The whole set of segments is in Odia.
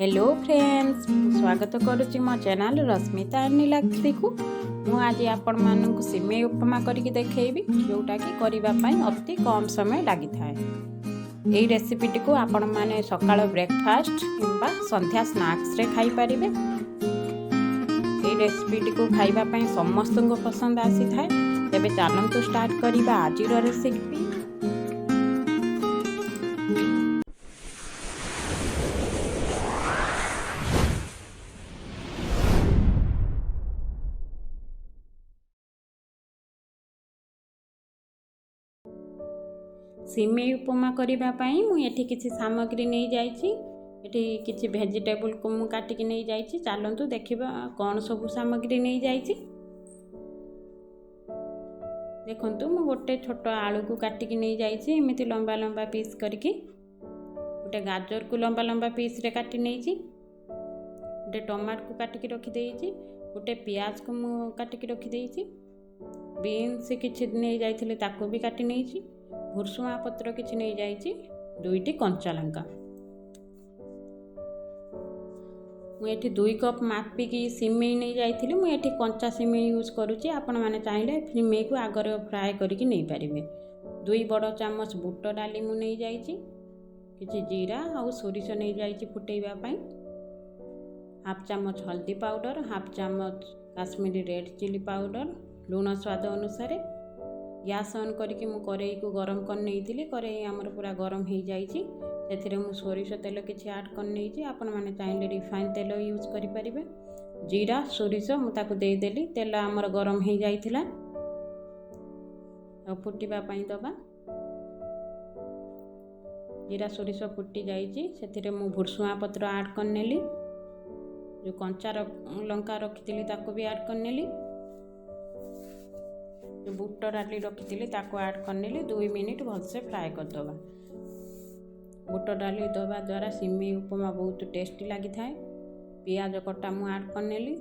ହ୍ୟାଲୋ ଫ୍ରେଣ୍ଡସ୍, ମୁଁ ସ୍ୱାଗତ କରୁଛି ମୋ ଚ୍ୟାନେଲ୍ ରଶ୍ମିତା ନୀଲାକ୍ଷୀକୁ। ମୁଁ ଆଜି ଆପଣମାନଙ୍କୁ ସିମେଇ ଉପମା କରିକି ଦେଖେଇବି, ଯେଉଁଟାକି କରିବା ପାଇଁ ଅତି କମ୍ ସମୟ ଲାଗିଥାଏ। ଏଇ ରେସିପିଟିକୁ ଆପଣମାନେ ସକାଳ ବ୍ରେକଫାଷ୍ଟ କିମ୍ବା ସନ୍ଧ୍ୟା ସ୍ନାକ୍ସରେ ଖାଇପାରିବେ। ଏଇ ରେସିପିଟିକୁ ଖାଇବା ପାଇଁ ସମସ୍ତଙ୍କୁ ପସନ୍ଦ ଆସିଥାଏ। ତେବେ ଚାଲନ୍ତୁ ଷ୍ଟାର୍ଟ କରିବା ଆଜିର ରେସିପି। ସିମେଇ ଉପମା କରିବା ପାଇଁ ମୁଁ ଏଠି କିଛି ସାମଗ୍ରୀ ନେଇଯାଇଛି। ଏଠି କିଛି ଭେଜିଟେବୁଲକୁ ମୁଁ କାଟିକି ନେଇଯାଇଛି। ଚାଲନ୍ତୁ ଦେଖିବା କ'ଣ ସବୁ ସାମଗ୍ରୀ ନେଇଯାଇଛି। ଦେଖନ୍ତୁ, ମୁଁ ଗୋଟେ ଛୋଟ ଆଳୁକୁ କାଟିକି ନେଇଯାଇଛି ଏମିତି ଲମ୍ବା ଲମ୍ବା ପିସ୍ କରିକି। ଗୋଟେ ଗାଜରକୁ ଲମ୍ବା ଲମ୍ବା ପିସ୍ରେ କାଟି ନେଇଛି। ଗୋଟେ ଟମାଟୋକୁ କାଟିକି ରଖିଦେଇଛି। ଗୋଟେ ପିଆଜକୁ ମୁଁ କାଟିକି ରଖିଦେଇଛି। ବିନ୍ସ କିଛି ନେଇଯାଇଥିଲି, ତାକୁ ବି କାଟି ନେଇଛି। ଭୁର୍ସୁଙ୍ଗା ପତ୍ର କିଛି ନେଇଯାଇଛି। ଦୁଇଟି କଞ୍ଚା ଲଙ୍କା। ମୁଁ ଏଠି 2 କପ୍ ମାପିକି ସିମେଇ ନେଇଯାଇଥିଲି। ମୁଁ ଏଠି କଞ୍ଚା ସିମେଇ ୟୁଜ୍ କରୁଛି। ଆପଣମାନେ ଚାହିଁଲେ ସିମେଇକୁ ଆଗରେ ଫ୍ରାଏ କରିକି ନେଇପାରିବେ। 2 ବଡ଼ ଚାମଚ ବୁଟ ଡାଲି ମୁଁ ନେଇଯାଇଛି। କିଛି ଜିରା ଆଉ ସୋରିଷ ନେଇଯାଇଛି ଫୁଟେଇବା ପାଇଁ। ହାଫ୍ ଚାମଚ ହଳଦୀ ପାଉଡ଼ର, ହାଫ୍ ଚାମଚ କାଶ୍ମୀରୀ ରେଡ଼୍ ଚିଲି ପାଉଡ଼ର, ଲୁଣ ସ୍ୱାଦ ଅନୁସାରେ। ଗ୍ୟାସ୍ ଅନ୍ କରିକି ମୁଁ କରେଇକୁ ଗରମ କରି ନେଇଥିଲି। କରେଇ ଆମର ପୁରା ଗରମ ହେଇଯାଇଛି। ସେଥିରେ ମୁଁ ସୋରିଷ ତେଲ କିଛି ଆଡ଼୍ କରିନେଇଛି। ଆପଣମାନେ ଚାହିଁଲେ ରିଫାଇନ୍ ତେଲ ୟୁଜ୍ କରିପାରିବେ। ଜିରା, ସୋରିଷ ମୁଁ ତାକୁ ଦେଇଦେଲି। ତେଲ ଆମର ଗରମ ହେଇଯାଇଥିଲା ଆଉ ଫୁଟିବା ପାଇଁ ଦେବା। ଜିରା, ସୋରିଷ ଫୁଟି ଯାଇଛି। ସେଥିରେ ମୁଁ ଭୁର୍ସୁଙ୍ଗା ପତ୍ର ଆଡ଼୍ କରିନେଲି। ଯେଉଁ କଞ୍ଚା ଲଙ୍କା ରଖିଥିଲି, ତାକୁ ବି ଆଡ଼୍ କରିନେଲି। ଯେଉଁ ବୁଟ ଡାଲି ରଖିଥିଲି, ତାକୁ ଆଡ଼୍ କରିନେଲି। 2 ମିନିଟ୍ ଭଲସେ ଫ୍ରାଏ କରିଦେବା। ବୁଟ ଡାଲି ଦେବା ଦ୍ୱାରା ସିମେଇ ଉପମା ବହୁତ ଟେଷ୍ଟି ଲାଗିଥାଏ। ପିଆଜ କଟା ମୁଁ ଆଡ଼୍ କରିନେଲି।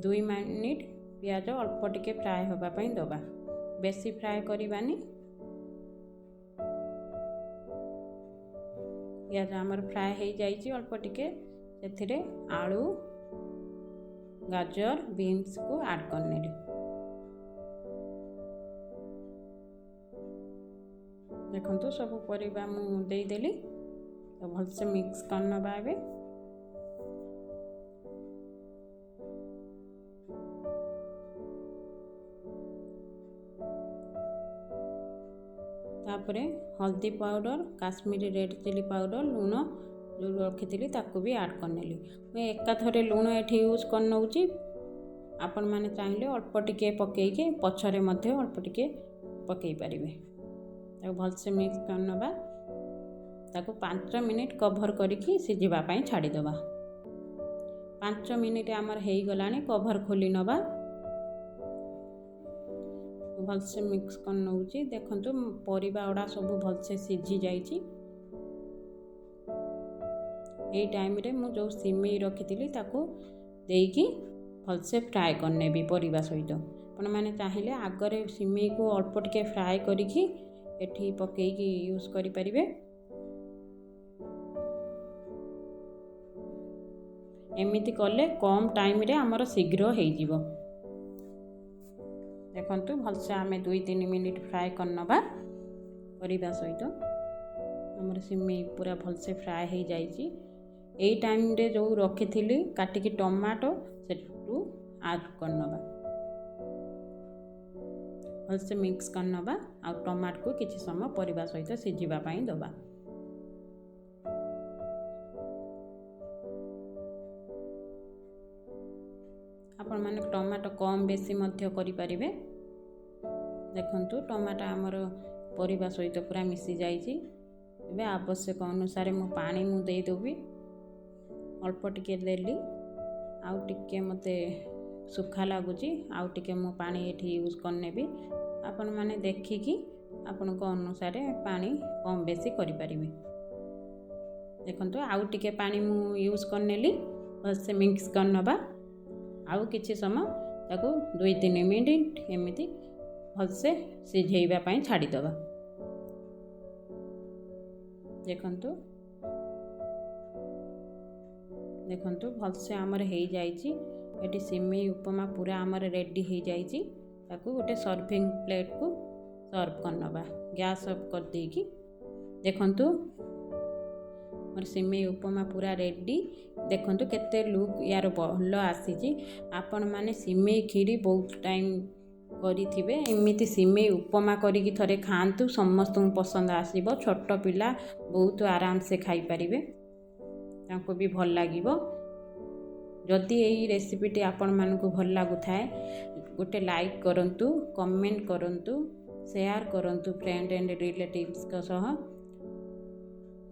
2 ମିନିଟ୍ ପିଆଜ ଅଳ୍ପ ଟିକେ ଫ୍ରାଏ ହେବା ପାଇଁ ଦେବା, ବେଶୀ ଫ୍ରାଏ କରିବାନି। ପିଆଜ ଆମର ଫ୍ରାଏ ହେଇଯାଇଛି ଅଳ୍ପ ଟିକେ। ସେଥିରେ ଆଳୁ, ଗାଜର, ବିନ୍ସକୁ ଆଡ଼୍ କରିନେଲି। ଦେଖନ୍ତୁ, ସବୁ ପରିବା ମୁଁ ଦେଇଦେଲି। ତ ଭଲସେ ମିକ୍ସ କରିନେବା ଏବେ। ତାପରେ ହଳଦୀ powder, Kashmiri red chilli powder, ଲୁଣ ଯେଉଁ ରଖିଥିଲି, ତାକୁ ବି ଆଡ଼୍ କରିନେଲି। ମୁଁ ଏକାଥରେ ଲୁଣ ଏଠି ୟୁଜ୍ କରିନେଉଛି। ଆପଣମାନେ ଚାହିଁଲେ ଅଳ୍ପ ଟିକେ ପକାଇକି ପଛରେ ମଧ୍ୟ ଅଳ୍ପ ଟିକେ ପକାଇ ପାରିବେ। ତାକୁ ଭଲସେ ମିକ୍ସ କରିନେବା। ତାକୁ 5 ମିନିଟ୍ କଭର୍ କରିକି ସିଝିବା ପାଇଁ ଛାଡ଼ିଦେବା। 5 ମିନିଟ୍ ଆମର ହେଇଗଲାଣି, କଭର୍ ଖୋଲି ନେବା। ଭଲସେ ମିକ୍ସ କରି ନେଉଛି। ଦେଖନ୍ତୁ, ପରିବା ଗୁଡ଼ା ସବୁ ଭଲସେ ସିଝି ଯାଇଛି। ଏଇ ଟାଇମ୍ରେ ମୁଁ ଯେଉଁ ସିମେଇ ରଖିଥିଲି, ତାକୁ ଦେଇକି ଭଲସେ ଫ୍ରାଏ କରିନେବି ପରିବା ସହିତ। ଆପଣମାନେ ଚାହିଁଲେ ଆଗରେ ସିମେଇକୁ ଅଳ୍ପ ଟିକେ ଫ୍ରାଏ କରିକି ଏଠି ପକାଇକି ୟୁଜ୍ କରିପାରିବେ। ଏମିତି କଲେ କମ୍ ଟାଇମ୍ରେ ଆମର ଶୀଘ୍ର ହେଇଯିବ। ଦେଖନ୍ତୁ, ଭଲସେ ଆମେ 2-3 ମିନିଟ୍ ଫ୍ରାଏ କରିନେବା ପରିବା ସହିତ। ଆମର ସିମେଇ ପୁରା ଭଲସେ ଫ୍ରାଏ ହେଇଯାଇଛି। ଏଇ ଟାଇମ୍ରେ ଯେଉଁ ରଖିଥିଲି କାଟିକି ଟମାଟୋ, ସେଠୁ ଆଡ଼୍ କରିନେବା। ଭଲସେ ମିକ୍ସ କରିନେବା ଆଉ ଟମାଟୋକୁ କିଛି ସମୟ ପରିବା ସହିତ ସିଝିବା ପାଇଁ ଦେବା। ଆପଣମାନେ ଟମାଟୋ କମ୍ ବେଶୀ ମଧ୍ୟ କରିପାରିବେ। ଦେଖନ୍ତୁ, ଟମାଟୋ ଆମର ପରିବା ସହିତ ପୁରା ମିଶି ଯାଇଛି। ଏବେ ଆବଶ୍ୟକ ଅନୁସାରେ ମୁଁ ପାଣି ମୁଁ ଦେଇଦେବି। ଅଳ୍ପ ଟିକେ ଦେଲି। ଆଉ ଟିକେ ମୋତେ ଶୁଖା ଲାଗୁଛି, ଆଉ ଟିକେ ମୁଁ ପାଣି ଏଠି ୟୁଜ୍ କରିନେବି। ଆପଣମାନେ ଦେଖିକି ଆପଣଙ୍କ ଅନୁସାରେ ପାଣି କମ୍ ବେଶୀ କରିପାରିବେ। ଦେଖନ୍ତୁ, ଆଉ ଟିକେ ପାଣି ମୁଁ ୟୁଜ୍ କରିନେଲି। ଭଲସେ ମିକ୍ସ କରିନେବା। ଆଉ କିଛି ସମୟ ତାକୁ 2-3 ମିନିଟ୍ ଏମିତି ଭଲସେ ସିଝେଇବା ପାଇଁ ଛାଡ଼ିଦେବା। ଦେଖନ୍ତୁ। ଦେଖନ୍ତୁ, ଭଲସେ ଆମର ହେଇଯାଇଛି। ଏଠି ସିମେଇ ଉପମା ପୁରା ଆମର ରେଡ଼ି ହେଇଯାଇଛି। ତାକୁ ଗୋଟେ ସର୍ଭିଂ ପ୍ଲେଟ୍କୁ ସର୍ଭ କରିନେବା ଗ୍ୟାସ୍ ଅଫ୍ କରିଦେଇକି। ଦେଖନ୍ତୁ, ମୋର ସିମେଇ ଉପମା ପୁରା ରେଡ଼ି। ଦେଖନ୍ତୁ, କେତେ ଲୁକ୍ ୟାର ଭଲ ଆସିଛି। ଆପଣମାନେ ସିମେଇ କ୍ଷୀରି ବହୁତ ଟାଇମ୍ କରିଥିବେ, ଏମିତି ସିମେଇ ଉପମା କରିକି ଥରେ ଖାଆନ୍ତୁ, ସମସ୍ତଙ୍କୁ ପସନ୍ଦ ଆସିବ। ଛୋଟ ପିଲା ବହୁତ ଆରାମସେ ଖାଇପାରିବେ, ତାଙ୍କୁ ବି ଭଲ ଲାଗିବ। ଯଦି ଏଇ ରେସିପିଟି ଆପଣମାନଙ୍କୁ ଭଲ ଲାଗୁଥାଏ, ଗୋଟେ ଲାଇକ୍ କରନ୍ତୁ, କମେଣ୍ଟ କରନ୍ତୁ, ସେୟାର କରନ୍ତୁ ଫ୍ରେଣ୍ଡ ଆଣ୍ଡ ରିଲେଟିଭ୍ସଙ୍କ ସହ।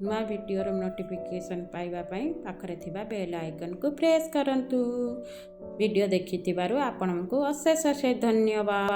ନୂଆ ଭିଡ଼ିଓର ନୋଟିଫିକେସନ୍ ପାଇବା ପାଇଁ ପାଖରେ ଥିବା ବେଲ୍ ଆଇକନ୍କୁ ପ୍ରେସ୍ କରନ୍ତୁ। ଭିଡ଼ିଓ ଦେଖିଥିବାରୁ ଆପଣଙ୍କୁ ଅଶେଷ ଅଶେଷ ଧନ୍ୟବାଦ।